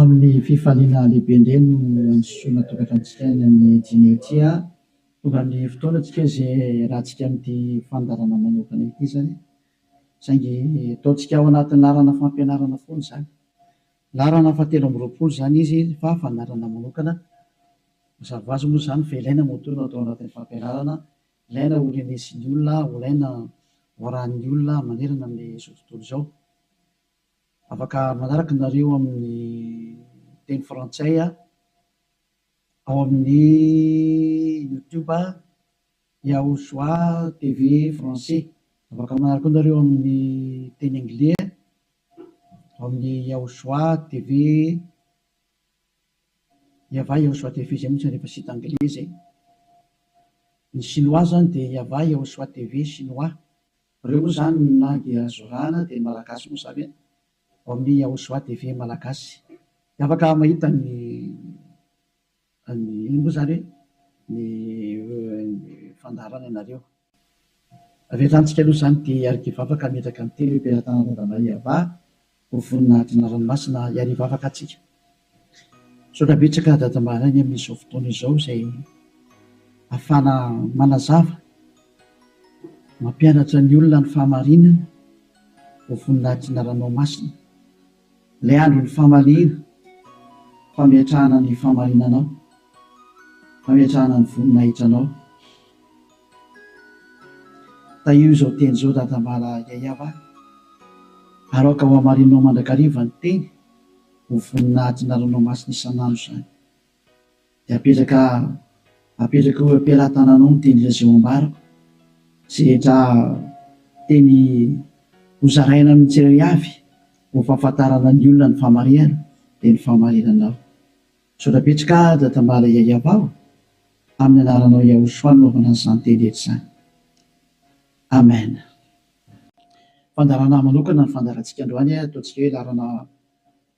Amin'ny fifaliana lehibe indray no andisoana tokantranontsika any amin'ny dîner ity. Tonga amin'ny fotoana tsika izay iarahantsika amin'ity fandaharana manokana ity izany. Saingy ataontsika ao anatin'ny laharana fampianarana foana izany. Laharana fahatelo amby 20 izany izy fa fandaharana manokana. Mazava ho azy moa izany fa ilaina moa no atao anatin'ny fampianarana, ilaina ho renesin'ny olona, ilaina ho arahan'ny olona manerana amin'izao tontolo izao. Afaka manaraka nareo amin'ny teny frantsay ao amin'ny YouTube Yahushua TV français. Afaka manaraka koa nareo amin'ny teny anglais ao amin'ny Yahushua TV Yava Yahushua TV izay moa tsy rehefa site anglais izay. Ny chinois zany dia Yava Yahushua TV chinois. Ireo moa izany ny langue azo arahana dia ny malagasy moa izany ao amin'ny Yahushua TV malagasy. Dia afaka mahita ny ny ino moa izany hoe ny fandaharana ianareo. Avy hatrany tsika aloha izany dia hiaraka hivavaka hametraka ny teny hoe Am-pelatanana Yavah ho voninahitry ny anarany masina hiary hivavaka antsika. Misaotra betsaka Dada Maraina amin'izao fotoana izao izay ahafahana manazava, mampianatra ny olona ny fahamarinana ho voninahitry ny anaranao masina. Ilay andron'ny famaliana, fametrahana ny fahamarinanao, fametrahana ny voninahitranao. Tahio izao teny izao Dada Mala Yayava ary aoka ho hamarinao mandrakariva ny teny ho voninahitry ny anaranao masina isan'andro izany. Dia apetraka apetraka eo am-pelatananao ny teny izay ho ambarako, izay rehetra teny hozaraina amin'ny tsirairay avy ho fahafantarana ny olona ny fahamarihana dia ny fahamarinanao. Misaotra betsaka Dada Mala Yayava o! Amin'ny anaranao Yahushua no anaovana an'izany teny rehetra izany. Amen. Fandaharana manokana ny fandaharantsika androany, ataontsika hoe laharana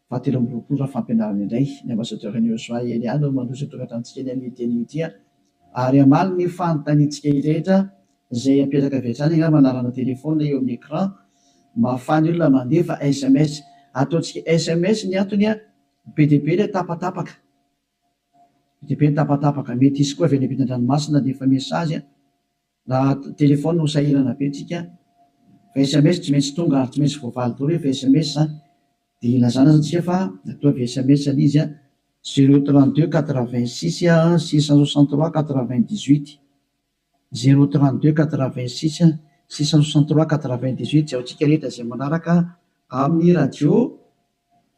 fahatelo amby 20 raha fampianarana indray. Ny ambassadeur an'i Yahushua Elia no mandroso eto an-tranontsika eny amin'ity anio ity ary hamaly ny fanontaniantsika rehetra izay apetraka avy hatrany angamba laharana téléphone eo amin'ny écran mba ahafahan'ny olona mandefa sms. Ataontsika sms ny antony be dia be ilay tapatapaka. Be dia be ny tapatapaka. Mety hisy koa avy any ampitan-dranomasina handefa message. Raha téléphone ho sahirana be tsika fa sms tsy maintsy tonga ary tsy maintsy voavaly daholo rehefa sms zany dia ilazana zany tsika fa ataovy sms ilay izy 032 86 663 98 032 86 663 98 izay ho antsika rehetra izay manaraka amin'ny radio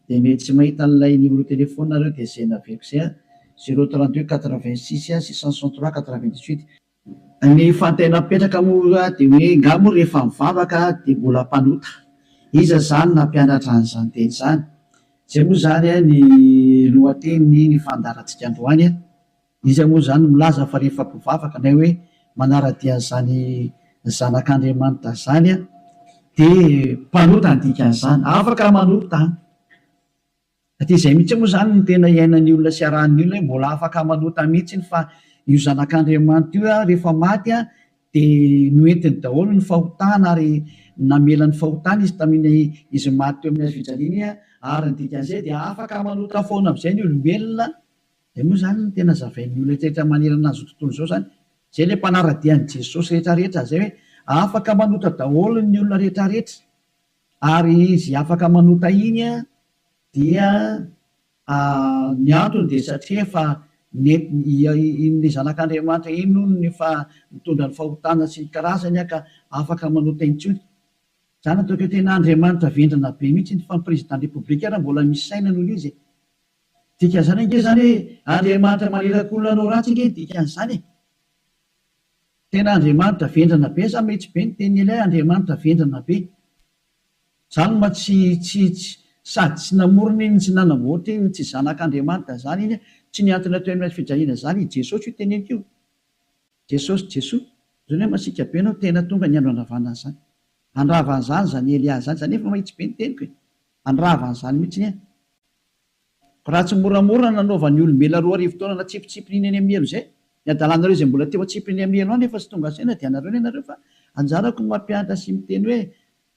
dia mety tsy mahita an'ilay numéro téléphone nareo dia izay naveriko izay 032 86 663 98. Ny fanontaniana mipetraka moa dia hoe nga moa rehefa mivavaka dia mbola mpanota? Iza izany nampianatra an'izany teny izany? Izay moa izany ny lohatenin'ny ny fandaharantsika androany. Iza moa izany no milaza fa rehefa mpivavaka na hoe manara-dia an'izany zanak'Andriamanitra izany dia mpanota ny dikan'izany? Afaka manota an! Satria izay mihitsy moa izany no tena iainan'ny olona sy arahan'ny olona hoe mbola afaka manota mihitsy fa io zanak'Andriamanitra io rehefa maty dia noentiny daholo ny fahotana ary namela ny fahotana izy tamin'iny izy maty teo amin'ny hazo fijaliana ary ny dikan'izay dia afaka manota foana amin'izay ny olombelona. Izay moa izany no tena zavain'ny olona rehetra manerana an'izao tontolo izao izany. Izay ilay mpanara-dia an'i Jesosy rehetra rehetra izay hoe afaka manota daholo ny olona rehetra rehetra. Ary izy afaka manota iny dia ny antony dia satria efa iny zanak'Andriamanitra iny hono no efa nitondra ny fahotana sy ny karazany ka afaka manota intsony. Zany ataoko hoe tena Andriamanitra vendrana be mihitsy fa ny président république ary mbola misy saina noho izy e. Dikan'izany ange zany hoe Andriamanitra maniraka olona hanao ratsy ange ny dikan'izany e. Tena Andriamanitra vendrana be za mihitsy be ny tenin'i Elia Andriamanitra vendrana be. Zany ma tsy tsy tsy sady tsy namorona iny tsy nanamboatra iny tsy zanak'Andriamanitra zany iny tsy nihantona teo amin'ny hazo fijaliana zany i Jesosy io teneniko io. Jesosy Jesoa zany hoe masiaka be anao tena tonga ny andro handravana an'izany. Handrava an'izany zany Elia zany zany efa mahitsy be ny teniko e. Handrava an'izany mihitsy ny Raha tsy moramora nanaovan'ny olombelona 2000 taona natsipitsipiny iny any amin'ny helo izay, ny adalanareo izay mbola teo atsipiny amin'ny helo any efa tsy tonga saina dia anareo ny anareo fa anjarako ny mampianatra sy miteny hoe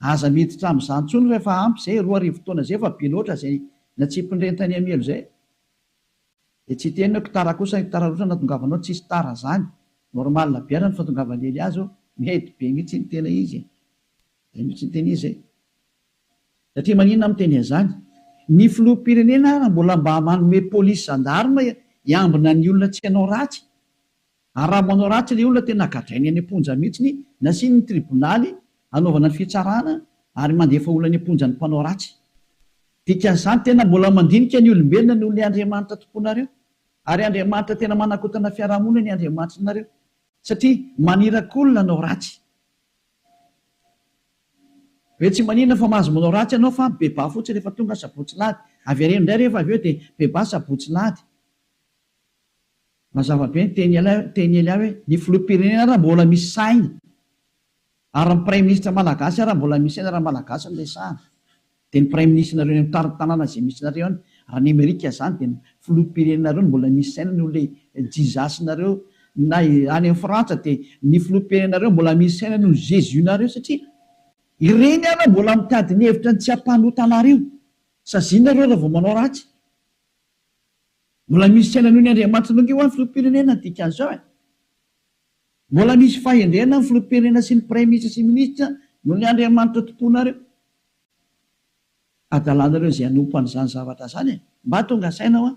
aza miditra amin'izany intsony fa efa ampy izay, 2000 taona izay efa be loatra izay Natsipin'ireny tany amin'ny helo izay. Dia tsy hiteny hoe tara kosa, tara loatra nahatongavanao, tsisy tara zany. Normal be ary ny fahatongavan'i Elia zao, mety be mihitsy ny tena izy e. Zay mihitsy ny tena izy e. Satria maninona aho miteny an'izany? Ny filoham-pirenena ara mbola mba manome polisy gendarme hiambina ny olona tsy hanao ratsy. Ary raha manao ratsy ilay olona tena gadrainy any am-ponja mihitsiny, nasiany ny tribonaly hanaovana ny fitsarana ary mandefa olona any am-ponja ny mpanao ratsy. Dikan'izany tena mbola mandinika ny olombelona noho ilay Andriamanitra tomponareo. Ary Andriamanitra tena manakotana fiarahamonina ny Andriamanitrinareo. Satria maniraka olona hanao ratsy. Hoe tsy maninona fa mahazo manao ratsy ianao fa bebaha fotsiny rehefa tonga sabotsy lahady. Avereno indray rehefa avy eo dia bebaha sabotsy lahady. Mazava be ny teny teny Elia hoe ny filoham-pirenena ara mbola misy saina ary ny praiminisitra malagasy ara mbola misy saina raha malagasy no resahana dia ny praiminisitrinareo any amin'ny tanàna izay misy nareo any raha ny amerika izany dia ny filoham-pirenenareo no mbola misy saina noho ilay Jesus nareo na any amin'ny frantsa dia ny filoham-pirenenareo mbola misy saina noho ny Jesus nareo satria ireny ara mbola mitady ny hevitra ny tsy hampanota anareo saziana nareo raha vao manao ratsy. Mbola misy saina noho ny Andriamanitra ange hoa ny filoham-pirenena ny dikan'izao e! Mbola misy fahendrena ny filoham-pirenena sy ny praiminisitra sy minisitra noho ny Andriamanitra tomponareo. Adalanareo izay hanompo an'izany zavatra izany e! Mba tonga saina hoa!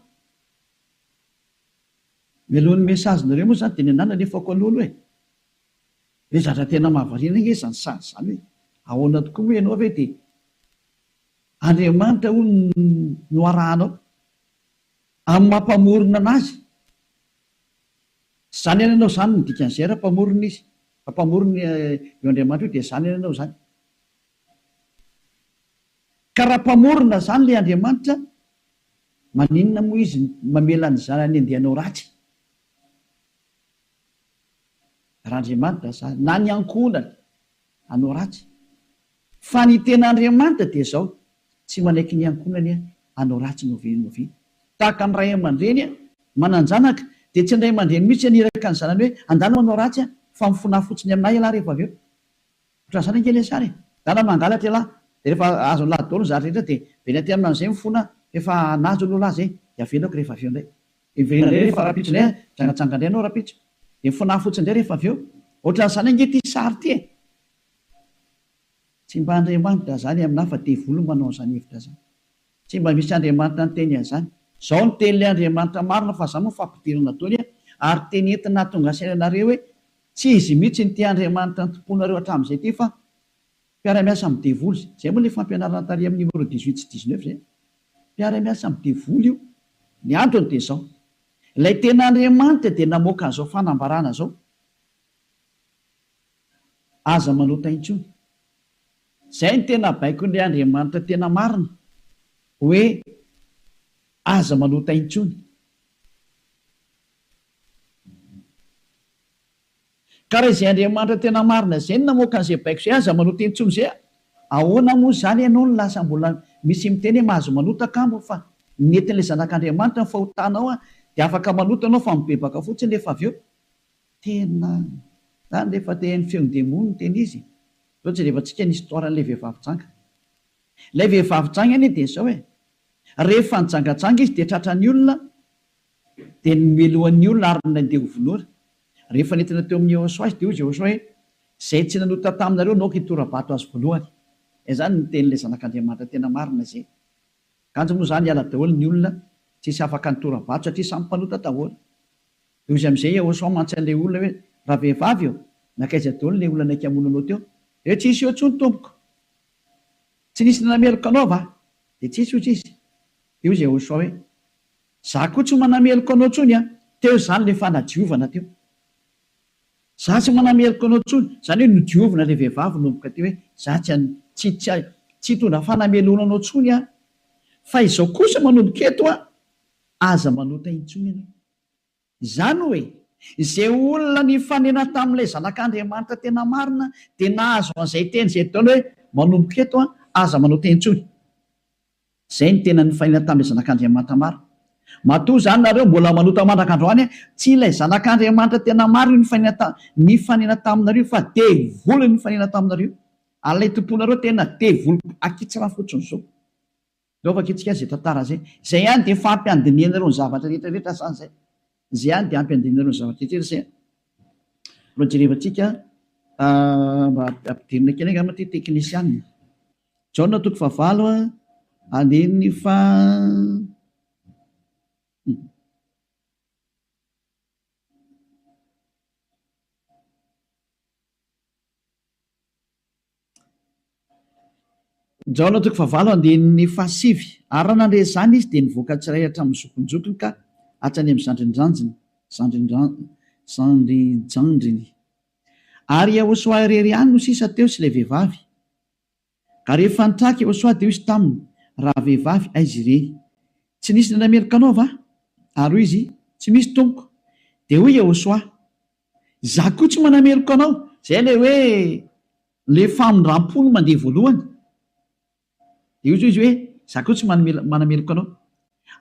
Mialohan'ny message-nareo moa izany dia ny anah nalefako aloha aloha e! Hoe zatra tena mahavariana ange izany sary izany hoe ahoana tokoa moa ianao ve dia Andriamanitra hono no arahanao amin'ny maha mpamorona anazy. Tsy izany ianao izany no dikan'izay raha mpamorona izy. Raha mpamorona io Andriamanitra io dia izany ianao izany. Ka raha mpamorona izany ilay Andriamanitra, maninona moa izy mamela ny zanany handeha hanao ratsy? Raha Andriamanitra izany, na ny ankohonany hanao ratsy. Fa ny tena Andriamanitra dia izao, tsy manaiky ny ankohonany hanao ratsy n'oviana n'oviana. Tahaka ny ray aman-dreny manan-janaka, dia tsy ny ray aman-dreny mihitsy haniraka ny zanany hoe, andana manao ratsy fa mifonaha fotsiny aminay ialahy rehefa avy eo. Ohatran'izany ange ilay sary e! Ndana mangalatra ialahy, dia rehefa azon'ilahy daholo ny zavatra rehetra dia verina aty aminy amin'izay mifona fa efa nahazo aloha lahy izay, dia avelako rehefa avy eo indray. Dia miverina indray rehefa rahampitso indray an, mijangajanga indray ianao rahampitso. Dia mifonaha fotsiny indray rehefa avy eo. Ohatran'izany ange ity sary ity e! Tsy mba Andriamanitra izany aminà fa devoly no manao an'izany hevitra izany. Tsy mba misy Andriamanitra niteny an'izany. Izao no tenin'ilay Andriamanitra marina fa izany moa fampidirana daholo an, ary teny entina hahatonga saina anareo hoe tsy izy mihitsy ity Andriamanitra nitompoanareo hatramin'izay ity fa mpiara-miasa amin'ny devoly. Izay moa ilay fampianarana tary amin'ny numéro 18 sy 19 izay. Mpiara-miasa amin'ny devoly io. Ny antony dia izao, ilay tena Andriamanitra dia namoaka an'izao fanambarana izao, Aza manota intsony. Izay no tena baikon'ilay Andriamanitra tena marina, hoe aza manota intsony. Ka raha izay Andriamanitra tena marina izay no namoaka an'izay baiko izay, aza manota intsony izay, ahoana moa izany ianao no lasa mbola misy miteny hoe mahazo manota kamo fa nentin'ilay zanak'Andriamanitra ny fahotanao dia afaka manota ianao fa mibebaka fotsiny rehefa avy eo. Tena zany rehefa te haino feon-demony no tena izy e! Zao jerevantsika ny histoire an'ilay vehivavy janga. Ilay vehivavy janga anie dia zao e! Rehefa nijangajanga izy dia tratran'ny olona dia nomelohan'ny olona ary nandeha ho vonoina. Rehefa nentina teo amin'i Yehosua izy dia hoy Yehosua hoe, Izay tsy nanota taminareo no aoka hitora-bato azy voalohany. Izany no tenin'ilay Zanak'Andriamanitra tena marina izay. Kanjo moa izany hiala daholo ny olona, tsisy afaka nitora-bato satria samy mpanota daholo. Dia hoy izy amin'izay Yehosua mantsy an'ilay olona hoe, Ravehivavy ô, nankaiza daholo ilay olona naika hamono anao teo? Dia hoe, Tsisy eo intsony, tompoko. Tsy nisy nanameloka anao va? Dia tsisy, hoy izy. Dia hoy Yehosua hoe, Za koa tsy manameloka anao intsony an! Teo izany ilay fanadiovana teo. Za tsy manameloka anao intsony. Izany hoe nodiovina ilay vehivavy nomboka teo hoe, za tsy an, tsy, tsy, tsy hitondra fanamelohana anao intsony aho. Fa izao kosa manomboka eto an, aza manota intsony ianao. Izany hoe, izay olona nifanena tamin'ilay Zanak'Andriamanitra tena marina dia nahazo an'izay teny izay daholo hoe, manomboka eto an, aza manota intsony. Izay no tena nifanena tamin'ilay Zanak'Andriamanitra marina. Matoa izany nareo mbola manota mandraka androany, tsy ilay Zanak'Andriamanitra tena marina io nifanena ta, nifanena taminareo fa devoly nifanena taminareo. Ary ilay tomponareo tena devoly akitsirano fotsiny izao. Ndao vakintsika izay tantara izay. Izay ihany dia efa ampy handinihanareo ny zavatra rehetra rehetra izany izay. Izay ihany dia ampy handinihanareo ny zavatra rehetra rehetra izay. Mba jerevantsika mba ampidirina kely angamba ity teknisianina. Jaona toko fahavalo andininy faha. Jaona toko fahavalo andininy fahasivy, Ary raha nandre izany izy, dia nivoaka tsirairay hatramin'ny zokinjokiny ka hatrany amin'ny zandrinjanjiny, zandrinjandriny. Ary Iehôsoa irery ihany no sisa teo sy ilay vehivavy. Ka rehefa nitraka Iehôsoa, dia hoy izy taminy, Ravehivavy, aiza ireny? Tsy nisy nanameloka anao va? Ary hoy izy, Tsy misy, tompoko. Dia hoy Iehôsoa, Izaho koa tsy manameloka anao. Izay ilay hoe ilay famindram-po no mandeha voalohany. Dia hoy izy hoe, Izaho koa tsy manameloka anao.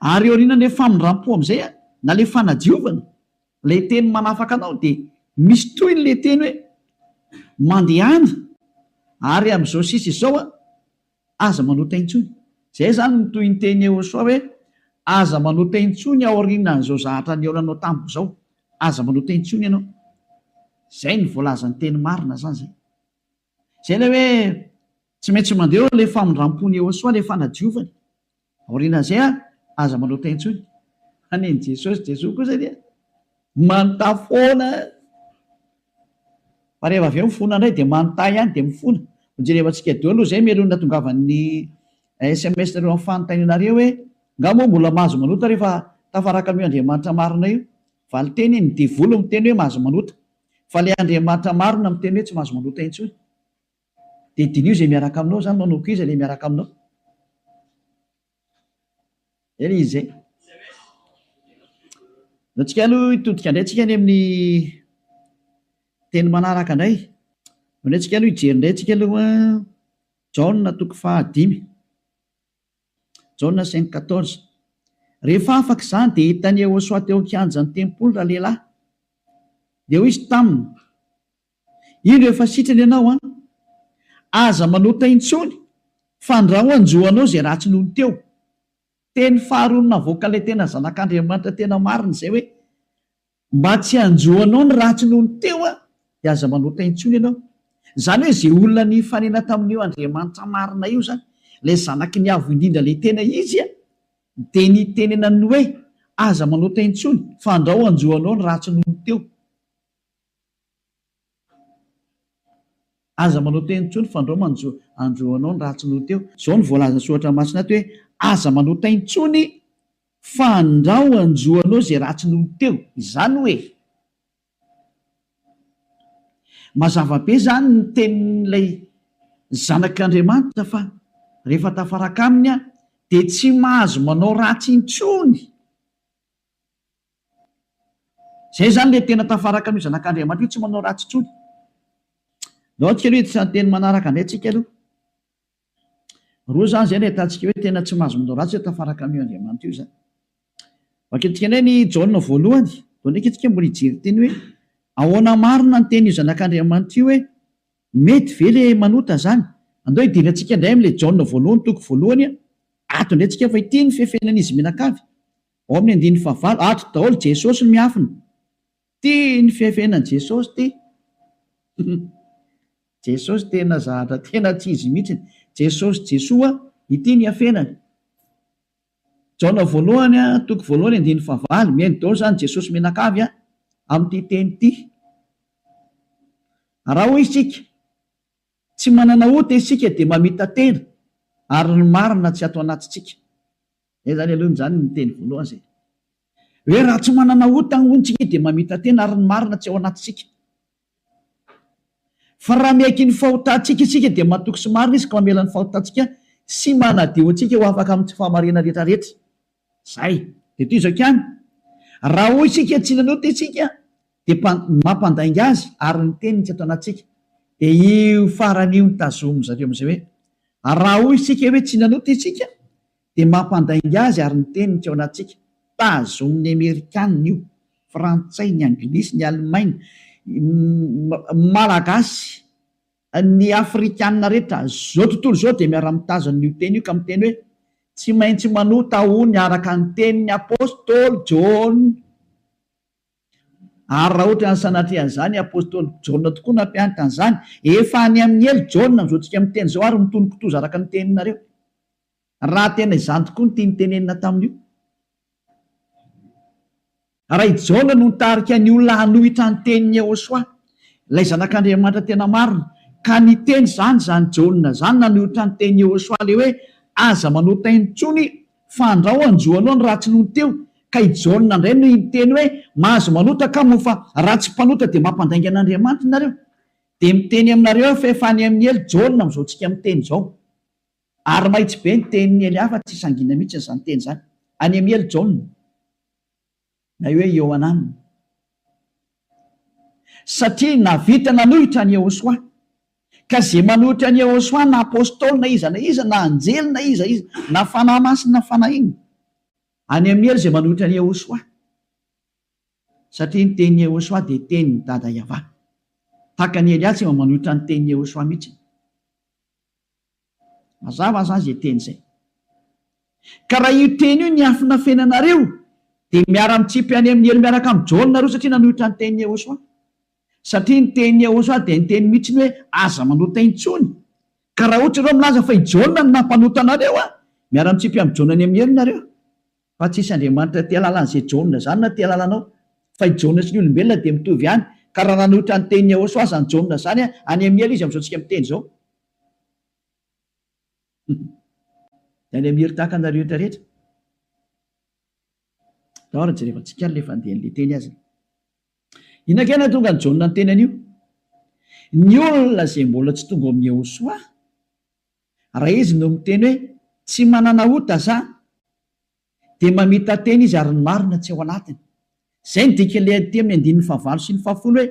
Ary aorianan'ilay famindram-po amin'izay, na ilay fanadiovana, ilay teny manafaka anao, dia misy tohiny ilay teny hoe, Mandehana, ary amin'izao sisa izao, Aza manota intsony. Zay izany ny tohinteny Yehosua hoe, Aza manota intsony aorianan'izao zahatra nihaonanao tamiko izao. Aza manota intsony ianao. Zay ny voalazan'ny teny marina zany zay. Zay ilay hoe tsy maintsy mandeha eo ilay famindrampon'i Yehosua, ilay fanadiovany. Aorianan'izay an, aza manota intsony. Fa nen'i Jesosy, Jesoa kosa anie manontà foana. Fa rehefa avy eo mifona indray dia manontà ihany dia mifona. Hojerevantsika daholo aloha izay mialoha ny nahatongavan'ny sms nareo amin'ny fanontanianareo hoe, nga moa mbola mahazo manota rehefa tafaraka amin'io Andriamanitra marina io? Valinteny, ny devoly miteny hoe mahazo manota. Fa ilay Andriamanitra marina miteny hoe tsy mahazo manota intsony. Dia diniho izay miaraka aminao izany, manomboka iza ilay miaraka aminao? Zay ilay izy zay. Ndao tsika aloha hitodika indray tsika any amin'ny teny manaraka indray. Ndao indray tsika aloha hijery indray tsika aloha Jaona toko fahadimy. Jaona cinq quatorze. Rehefa afaka izany dia hitan'i Yehosua teo an-kianjan'ny tempoly ralehilahy. Dia hoy izy taminy, Indro efa sitrana ianao an! Aza manota intsony, fandrao hanjo anao izay ratsy nony teo. Teny faharoa navoakan'ilay tena Zanak'Andriamanitra tena marina izay hoe, Mba tsy hanjo anao ny ratsy nony teo an, dia aza manota intsony ianao. Izany hoe izay olona nifanena tamin'io Andriamanitra marina io izany, ilay Zanaky ny Avo Indrindra ilay tena Izy an, dia nitenenany hoe, Aza manota intsony, fandrao hanjo anao ny ratsy nony teo. Aza manao teny intsony fandrao manjo andro anao ny ratsy noho teo. Zao no voalazan'ny soratra masina ato hoe aza manota intsony fandrao anjo anao zay ratsy noho teo. Izany hoe mazava be zany ny tenin'ilay zanak'Andriamanitra fa rehefa tafaraka aminy aho dia tsy mahazo manao ratsy intsony. Zay zany le tena tafaraka amin'io zanak'Andriamanitra io tsy manao ratsy intsony. Ndao antsika aloha hiditra ny teny manaraka indray tsika aloha. Roa zany zay no ahitantsika hoe tena tsy mahazo manao ratsy hoe tafaraka amin'io Andriamanitra io zany. Vakintsika indray ny Jaona voalohany. Ndao ndraiky tsika mbola hijery teny hoe ahoana marina ny tenin'io zanak'Andriamanitra io hoe mety ve le manota zany? Andao hidirantsika indray amin'ilay Jaona voalohany toko voalohany ato indray tsika fa ity ny fefenan'izy mianakavy. Ao amin'ny andininy fahavalo, ato daholo Jesosy no miafina. Ty ny fiafenan'i Jesosy ty. Jesosy tena zahatra tena tsy izy mihitsiny. Jesosy Jesoa, ity ny iafenany. Jaona voalohany toko voalohany andininy fahavalo, mihaino daholo izany Jesosy mianakavy amin'ity teny ity. Raha hoy isika, tsy manana ota isika dia mamita-tena ary ny marina tsy ato anatintsika. Zay zany aloha zany ny teny voalohany zay. Hoe raha tsy manana ota hono tsika dia mamita-tena ary ny marina tsy ao anatintsika. Fa raha miaiky ny fahotantsika isika dia matoky sy marina izy ka mamela ny fahotantsika sy manadio antsika ho afaka amin'ny tsy fahamarinana rehetra rehetra. Zay. Dia toy izao ihany. Raha hoy isika tsy nanota isika dia mampandainga azy ary ny teniny tsy ato anatintsika. Dia io farany io no tazomin-dry zareo amin'izay hoe raha hoy isika hoe tsy nanota isika dia mampandainga azy ary ny teniny tsy ao anatintsika. Tazomin'ny Amerikanina io, Frantsay, ny Anglisy, ny Alemaina, Malagasy, ny Afrikanina rehetra, izao tontolo izao dia miara-mitazona io teny io ka miteny hoe. Tsy maintsy manota hono araka ny tenin'ny apostoly Jaona. Ary raha ohatra ny sanatria an'izany, apostoly Jaona tokoa nampianatra an'izany. Efa any amin'ny helo Jaona amin'izao tsika miteny izao ary mitono kitoza araka ny teninareo. Raha tena izany tokoa no tiany tenenina tamin'io. Raha i Jaona no nitarika ny olona hanohitra ny tenin'i Yehosua, ilay Zanak'Andriamanitra tena marina, ka niteny izany izany Jaona izany nanohitra ny tenin'i Yehosua ilay hoe aza manota intsony fa andrao hanjo anao ny ratsy nony teo, ka i Jaona indray no niteny hoe mahazo manota ka moa fa raha tsy mpanota dia mampandainga an'Andriamanitra nareo. Dia miteny aminareo aho fa efa any amin'ny helo Jaona amin'izao tsika miteny izao. Ary mahitsy be ny tenin'i Elia fa tsy sangiana mihitsy izany teny izany. Any amin'ny helo Jaona. Na hoe Iohanana. Satria nahavita nanohitra an'i Yehosua. Ka izay manohitra an'i Yehosua na apostoly na iza na iza na anjely na iza iza na fanahy masina na fanahy inona. Any amin'ny helo izay manohitra an'i Yehosua. Satria ny tenin'i Yehosua dia tenin'i Dada Yavah. Tahaka an'i Elia tsy mba manohitra ny tenin'i Yehosua mihitsy. Mazava zany zay teny zay. Ka raha io teny io niafinafenanareo dia miara-mitsipy any amin'ny helo miaraka amin'i Jaona nareo satria nanohitra ny tenin'i Yehosua. Satria ny tenin'i Yehosua dia niteny mihitsy ny hoe aza manota intsony. Ka raha ohatra ianareo milaza fa i Jaona no nampanota anareo an, miara-mitsipy amin'i Jaona any amin'ny helo nareo. Fa tsisy Andriamanitra te halala an'izay Jaona izany na te halala anao. Fa i Jaona sy ny olombelona dia mitovy ihany. Ka raha nanohitra ny tenin'i Yehosua izany Jaona izany an, any amin'ny helo izy amin'izao tsika miteny izao. Dia any amin'ny helo tahaka anareo rehetra rehetra. Ndao ary jerevantsika ary ilay fandehan'ilay teny aza. Inona kay nahatonga an'i Jaona niteny an'io? Ny olona izay mbola tsy tonga ao amin'i Yehosua, Raha izy no miteny hoe tsy manana ota za dia mamita-tena izy ary ny marina tsy ao anatiny. Izay no dikan'ilay aty amin'ny andininy fahavalo sy ny fahafolo hoe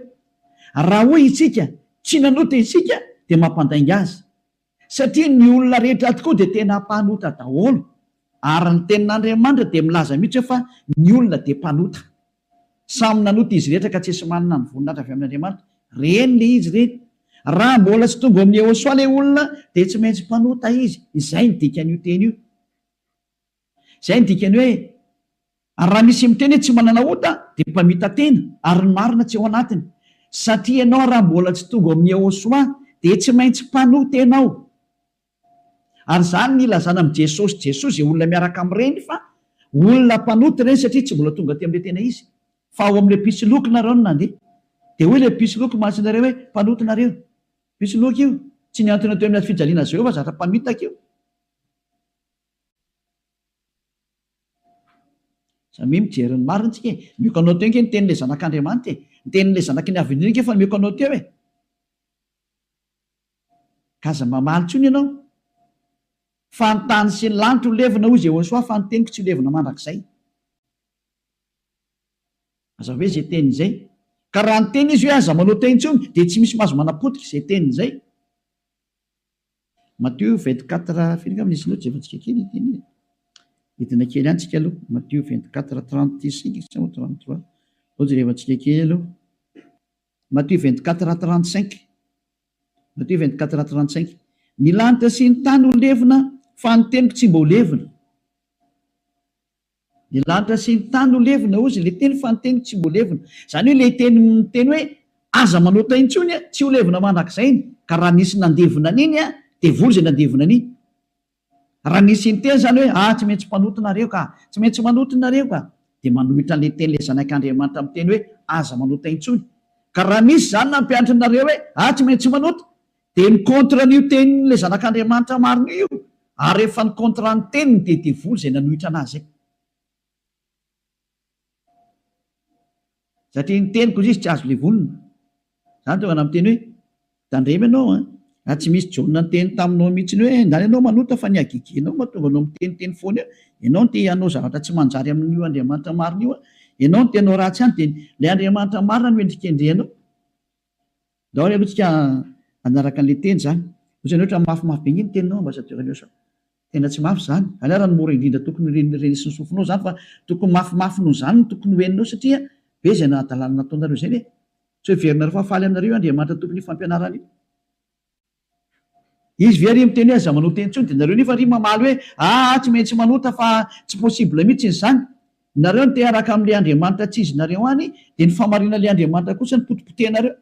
raha hoy isika tsy nanota isika dia mampandainga azy. Satria ny olona rehetra tokoa dia tena mpanota daholo ary ny tenin'Andriamanitra dia milaza mihitsy hoe fa ny olona dia mpanota. Samy nanota izy rehetra ka tsisy manana ny voninahitra avy amin'Andriamanitra. Reny le izy reny. Raha mbola tsy tonga ao amin'i Yehosua le olona dia tsy maintsy mpanota izy. Izay ny dikan'io teny io. Izay ny dikany hoe ary raha misy miteny hoe tsy manana ota dia mpamita-tena ary ny marina tsy ao anatiny. Satria ianao raha mbola tsy tonga ao amin'i Yehosua dia tsy maintsy mpanota ianao. Ary izany ny ilazana amin'i Jesosy Jesoa izay olona miaraka amin'ireny fa olona mpanota ireny satria tsy mbola tonga aty amin'ilay tena izy fa ao amin'ilay mpisoloky nareo no nandeha. Dia hoy ilay mpisoloky mantsy nareo hoe mpanota nareo. Mpisoloky io. Tsy nihantona teo amin'ny hazo fijaliana azy ireo fa zatra mpamitaka io. Samia mijery ny marina tsika e. Omeko anao teo ange ny tenin'ilay zanak'Andriamanitra e. Ny tenin'ilay zanaky ny Avo Indrindra ange efa nomeko anao teo e. Ka aza mamaly intsony ianao. Fa ny tany sy ny lanitra ho levona hoy Jehosoa fa ny teniko tsy ho levona mandrakizay. Mazava be izay teniny izay. Ka raha niteny izy hoe aza manota intsony dia tsy misy mahazo manapotika izay teniny izay. Matio 24 firy angamba nisy loatra jerevantsika kely ity teny ity. Hidina kely ihany tsika aloha. Matio 24 35 sa 33. Aleo jerevantsika kely aloha. Matio 24 35. Matio 24 35. Ny lanitra sy ny tany ho levona, fa ny teniko tsy mba ho levona. Ny lanitra sy ny tany ho levona, hozy ilay teny, fa ny teniko tsy mba ho levona. Izany hoe ilay teny miteny hoe aza manota intsony, tsy ho levona mandrakizay iny. Ka raha nisy nandevona an'iny, devoly izay nandevona an'iny. Raha nisy niteny izany hoe, ah, tsy maintsy mpanota nareo ka, tsy maintsy manota nareo ka, dia manohitra an'ilay tenin'ilay Zanak'Andriamanitra miteny hoe, aza manota intsony. Ka raha misy izany nampianatra anareo hoe, ah, tsy maintsy manota, dia mi-contre an'io tenin'ilay Zanak'Andriamanitra marina io, ary rehefa ni-contre ny teniny dia devoly izay nanohitra an'azy izay. Satria ny teniko izy tsy azo levonina. Zany tonga na miteny hoe tandremo ianao an! Raha tsy misy Jaona niteny taminao mihitsiny hoe ndany ianao manota fa ny hagegenao mahatonga anao miteniteny foana eo. Ianao no te hanao zavatra tsy manjary amin'io Andriamanitra marina io an! Ianao no te hanao ratsy any dia ilay Andriamanitra marina no endrikendrehanao. Ndao ary aloha tsika hanaraka an'ilay teny izany. Ohatrany ohatra mafimafy be nge ny teninao ambassadeur Léosa. Tena tsy mafy izany. Izany ary no mora indrindra tokony ho renesin'ny sofinao izany fa tokony mafimafy noho izany no tokony ho henonao satria be izay hadalana nataonareo izay ve? Tsy ho heverinareo fa faly aminareo io Andriamanitra tompon'io fampianarana io. Izy ve ary miteny hoe aza manota intsony dia nareo nefa ary mamaly hoe aa tsy maintsy manota fa tsy possible mihitsy izany. Nareo no te hiaraka amin'ilay Andriamanitra tsy izy nareo any dia ny fahamarinan'ilay Andriamanitra kosa no potipotehinareo.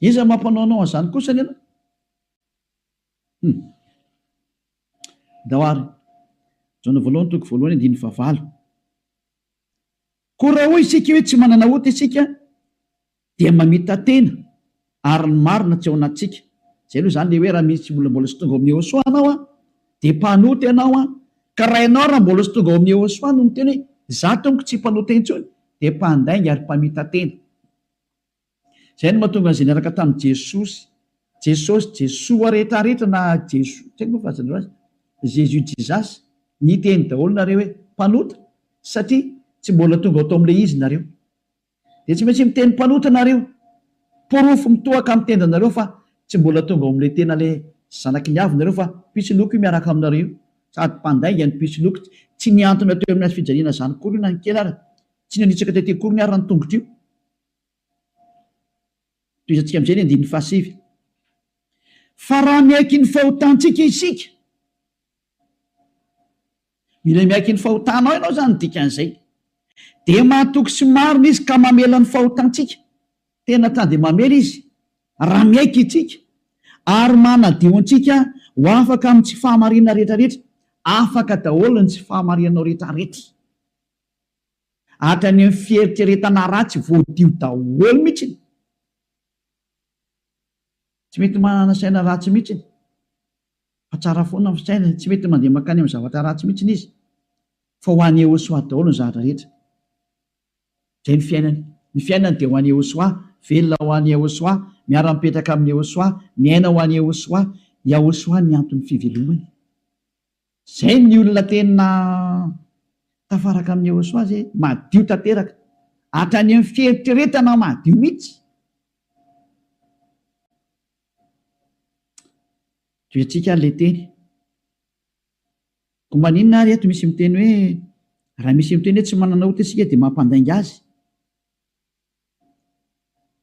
Iza mampanao anao an'izany kosany ianao? Hum. Ndao ary. Jaona voalohany toko voalohany andininy fahavalo. Koa raha hoy isika hoe tsy manana ota isika dia mamita-tena ary ny marina tsy ao anatintsika. Izay aloha izany ilay hoe raha misy olona mbola tsy tonga ao amin'i Yehosua anao an, dia mpanota ianao an, ka raha ianao raha mbola tsy tonga ao amin'i Yehosua no miteny hoe izaho tompoko tsy mpanota intsony dia mpandainga ary mpamita-tena. Izay no mahatonga an'izay niaraka tamin'i Jesosy, Jesosy, Jesoa rehetra rehetra na Jeso, tsy haiko moa filazanareo azy, Jésus Jesus, niteny daholo nareo hoe mpanota satria tsy mbola tonga ao tao amin'ilay izy nareo. Dia tsy maintsy miteny mpanota nareo. Porofo mitohaka amin'ny tendanareo fa tsy mbola tonga ao amin'ilay tena ilay zanaky ny avo nareo fa mpisoloky io miaraka aminareo io. Sady mpandainga ny mpisoloky, tsy nihantona teo amin'ny hazofijaliana izany akory io na ny kely ara, tsy nanitsaka tety akory ny ara ny tongotra io. Tohizantsika amin'izay ny andininy fahasivy. Fa raha miaiky ny fahotantsika isika, mila miaiky ny fahotanao ianao izany ny dikan'izay, dia mahatoky sy marina Izy ka mamela ny fahotantsika. Tena ta dia mamela Izy raha miaiky isika, ary manadio antsika ho afaka amin'ny tsy fahamarinana rehetrarehetra. Afaka daholo ny tsy fahamarinanao rehetrarehetra. Hatrany amin'ny fieritreretana ratsy voadio daholo mihitsy. Tsy mety manana saina ratsy mihitsy fa tsara foana ny fisainany, tsy mety mandeha mankany amin'ny zavatra ratsy mihitsy izy fa ho an'i Yehosua daholo ny zavatra rehetra. Izay ny fiainany. Ny fiainany dia ho an'i Yehosua, velona ho an'i Yehosua, miara-mipetraka amin'i Yehosua, miaina ho an'i Yehosua. Yahosua ny anton'ny fivelomany. Zay ny olona tena tafaraka amin'i Yehosua zay, madio tanteraka. Hatrany amin'ny fieritreretana madio mihitsy. Tohiantsika ary ilay teny. Koa maninona ary eto misy miteny hoe raha misy miteny hoe tsy manana ota isika dia mampandainga azy.